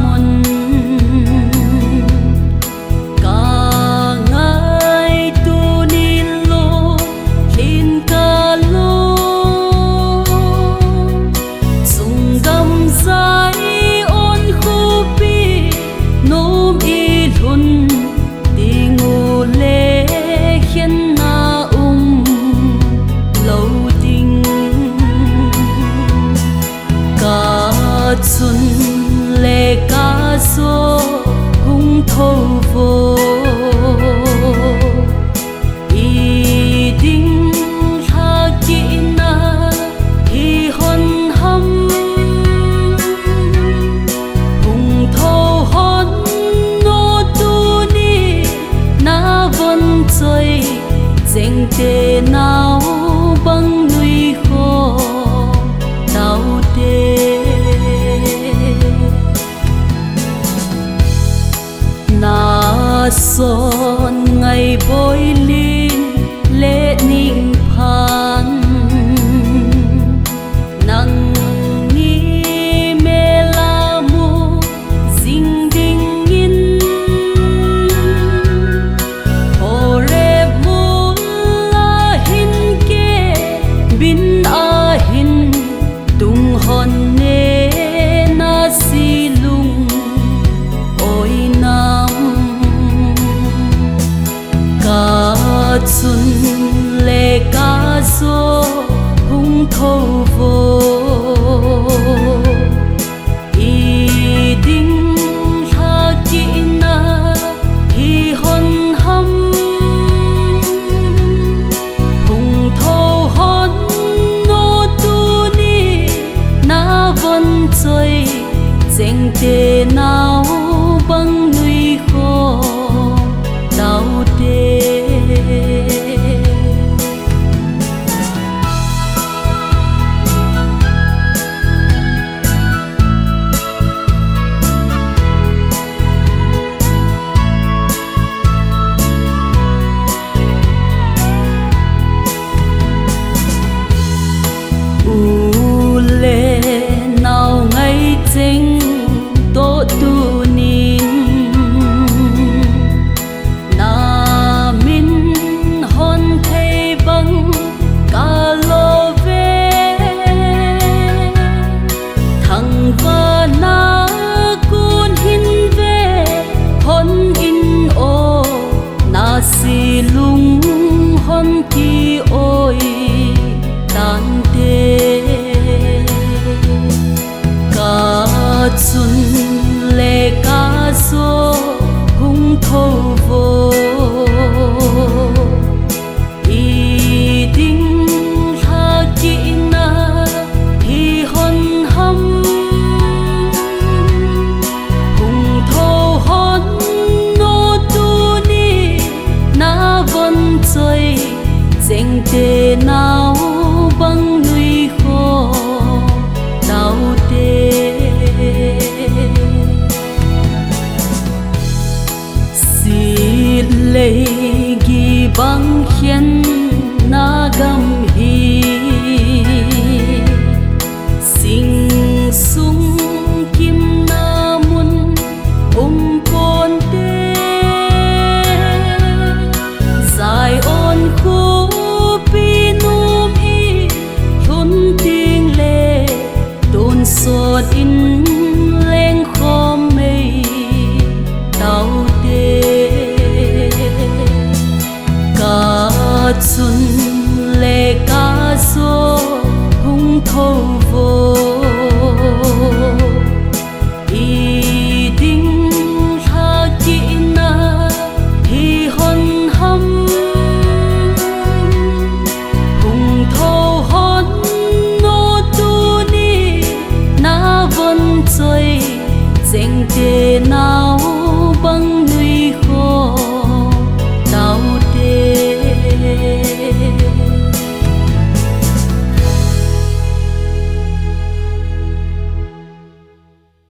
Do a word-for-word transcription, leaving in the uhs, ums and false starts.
mun. Ka ngai tunin lunglen ka lung. Chonggam Zion khopi nom i lhun ding u le khenna um lou ding. Ka chun le ka jo hung tho vo. I ding lha kihna hi hon ham. Hung tho hon o tuni na von choi. Chengte nao bang nui kho taute. Na son ngai boi lin le ning phan. Nangni mel a mu jing dingin. Horeb mol a hin kei bin a hin tung hon ne na si lung oi nam. Ka chun le ka jo hung tho vo. I ding lha kihna hi hon ham. Hung tho hon o tuni na von choi. Chengte nao bang nui kho taute. U le nao ngai cheng toh tunin. Na min hon thei bang ka lo ve. Thangvahna kon hin ve hon in o. Na si lung hon ki oi tante. Ka chun le ka jo hung tho vo. I ding lha kihna hi hon ham. Hung tho hon o tuni na von choi. Chengte nao bang nui kho taute. Sitlei gi bang khen na gam hi. Sing sung kimna mun um ponte. Zion khopi nom i lhun ding le tonsot in leng khom mei taute. Ka chun le ka jo hung tho vo. I ding lha kihna hi hon ham. Hung tho hon o tuni na von choi. Chengte na